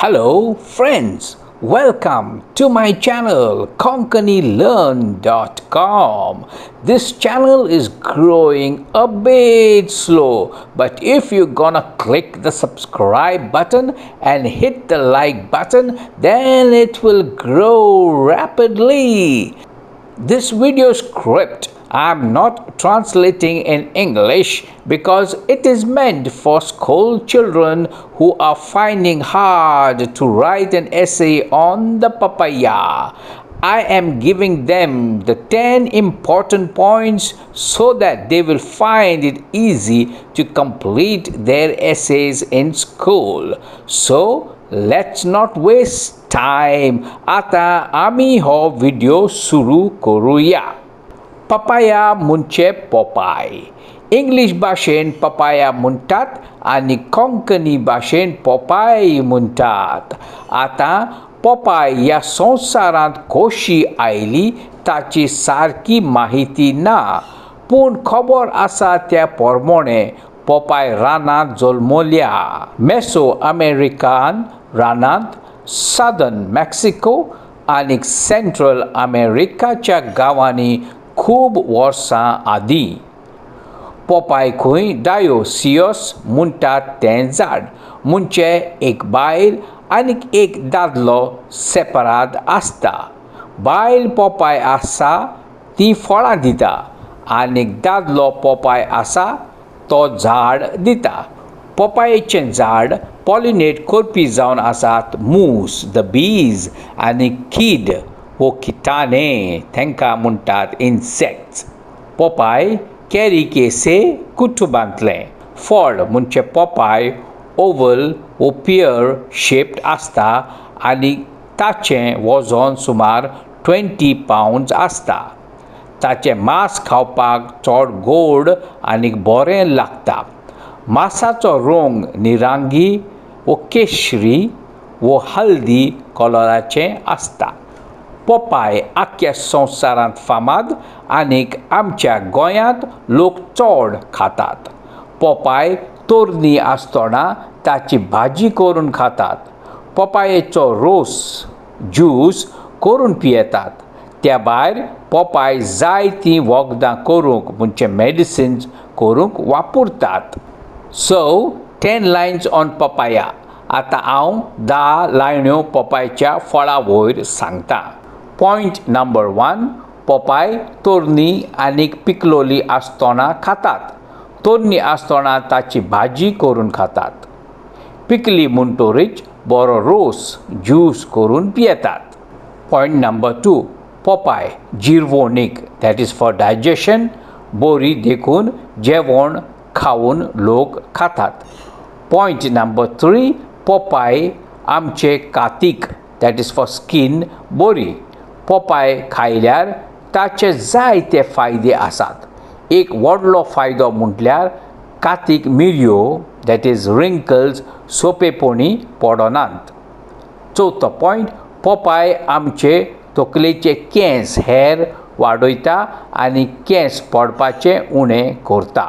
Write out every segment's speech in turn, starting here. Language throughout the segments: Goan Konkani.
Hello friends, welcome to my channel konkanilearn.com. This channel is growing a bit slow, but if you're gonna click the subscribe button and hit the like button, then it will grow rapidly. This video script I'm not translating in English because it is meant for school children who are finding hard to write an essay on the papaya. I am giving them the 10 important points so that they will find it easy to complete their essays in school. So let's not waste time. आतां आमी हो व्हिडियो सुरू करुया. पपाया म्हणजे पोपाय. इंग्लीश भाशेन पपाया म्हणटात आनी कोंकणी भाशेन पोपाय म्हणटात. आतां पोपाय ह्या संवसारांत कशी आयली ताची सारकी माहिती ना, पूण खबर आसा त्या प्रमाणे पोपाय रानांत जल्मल्या. मेसो अमेरिकन रानांत, सदर्न मॅक्सिको आनी सेंट्रल अमेरिकाच्या गांवांनी खूब वर्सां आदीं. पोपाय खंय डायोसियस म्हणटात तें झाड, म्हणजे एक बायल आनी एक दादलो सेपराद आसता. बायल पोपाय आसा ती फळां दिता आनी दादलो पोपाय आसा तो झाड दिता. पोपायेचें झाड पॉलिनेट करपी जावन आसात मूस, the बीज आनी कीड वो किटाणे, तांकां म्हणटात इन्सेक्ट्स. पोपाय कॅरिकेसे कुटुंबांतलें फळ, म्हणजे पोपाय ओवल वो पियर शेप्ड आसता आनी ताचें वजन सुमार 20 पावंड्स आसता. ताचें मांस खावपाक चड गोड आनी बरें लागता. मांसाचो रंग निरांगी वो केशरी वो हळदी कलराचें आसता. पोपाय आख्ख्या संवसारांत फामाद आनीक आमच्या गोंयांत लोक चड खातात. पोपाय तरणी आसतना ताची भाजी करून खातात. पोपायेचो रोस, ज्यूस करून पियेतात. त्या भायर पोपाय जायतीं वखदां करूंक, म्हणजे मेडिसिन्स करूंक वापरतात. So 10 lines on papaya. आतां हांव 10 लायण्यो पोपायच्या फळा वयर सांगता. पॉयंट नंबर 1, पोपाय तरणी आनी पिकलोली आसतना खातात. तरणी आसतना ताची भाजी करून खातात. पिकली म्हणटरीच बरो रोस, ज्यूस करून पियेतात. पॉयंट नंबर 2, पोपाय जिरवणीक, that is for digestion, बरी, देखून जेवण खावन लोक खातात. पॉयंट नंबर 3, पोपाय आमचे कातीक, that is for skin, बरी. पोपाय खायल्यार ताचे जायते फायदे आसात. एक व्हडलो फायदो म्हटल्यार कातीक मिरयो, that is wrinkles, सोंपेपणी पडनात. चवथो पॉयंट, पोपाय आमचे तकलेचे केंस, हेर वाडयता आनी केंस पडपाचें उणें करता.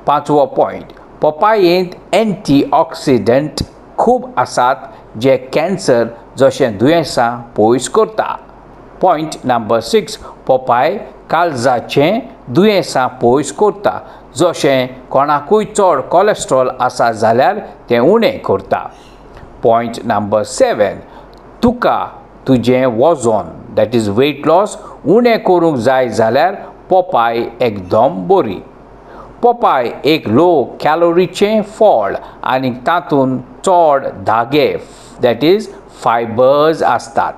पांचवो पॉयंट, पोपायेंत एंटी ऑक्सिडंट खूब आसात जे कॅन्सर जशें दुयेंसां पयस करता. पॉयंट नंबर 6, पोपाय काळजाचें दुयेंसां पयस करता, जशें कोणाकूय चड कॉलेस्ट्रॉल आसा जाल्यार तें उणें करता. पॉयंट नंबर 7, तुका तुजें वजन, that is weight loss, उणें करूंक जाय जाल्यार पोपाय एकदम बरी. पोपाय एक लो कॅलोरीचें फळ आनी तातूंत चड धागे, that is fibres आसतात.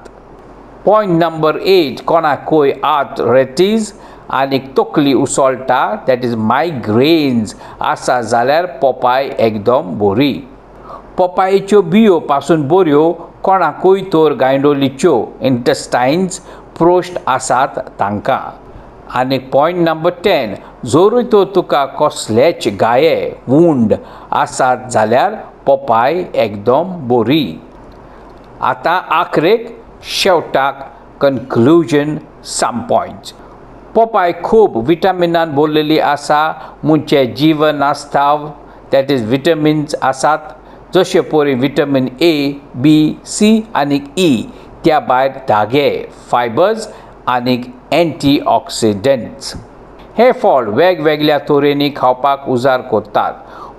पॉयंट नंबर 8, कोणाकूय आर्थरायटीस आनी तकली उसळटा, that is migraines आसा जाल्यार पोपाय एकदम बरी. पोपायेच्यो बियो पासून बऱ्यो कोणाकूय तर गांयडोलीच्यो, इंटेस्टायन्स प्रोश्ट आसात तांकां. आनी पॉयंट नंबर 10, जरूय तर तुका कसलेच घाये, वूंड आसात जाल्यार पोपाय एकदम बरी. आतां आखरेक शेवटाक कन्क्लुजन, सम पॉयंट्स. पोपाय खूब विटामिनान भरलेली आसा, म्हणजे जीवन आस्ताव, that is vitamins आसात. जशे परी विटमीन ए, बी, सी आनीक ई, त्या भायर धागे, फायबर्स आनीक एंटीऑक्सिडंट्स. हें फळ वेगवेगळ्या तरेंनी खावपाक उजार करतात.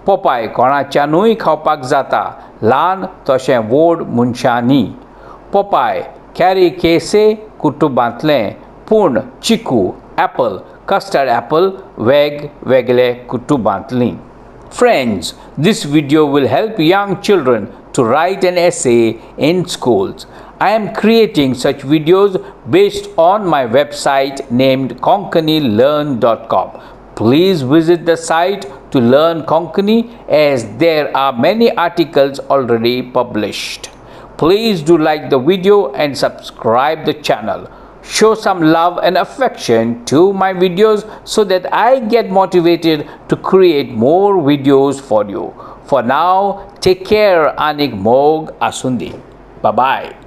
पोपाय कोणाच्यानूय खावपाक जाता, ल्हान तशें व्हड मनशांनी. पोपाय कॅरिकेसे कुटुंबांतलें, पूण चिकू, ऍपल, कस्टर्ड ऍपल वेगवेगळे कुटुंबांतलीं. Friends, this video will help young children to write an essay in schools. I am creating such videos based on my website named konkanilearn.com. Please visit the site to learn Konkani, as there are many articles already published. Please do like the video and subscribe the channel. Show some love and affection to my videos so that I get motivated to create more videos for you. For now, take care आनीक मोग आसुंदी. Bye bye.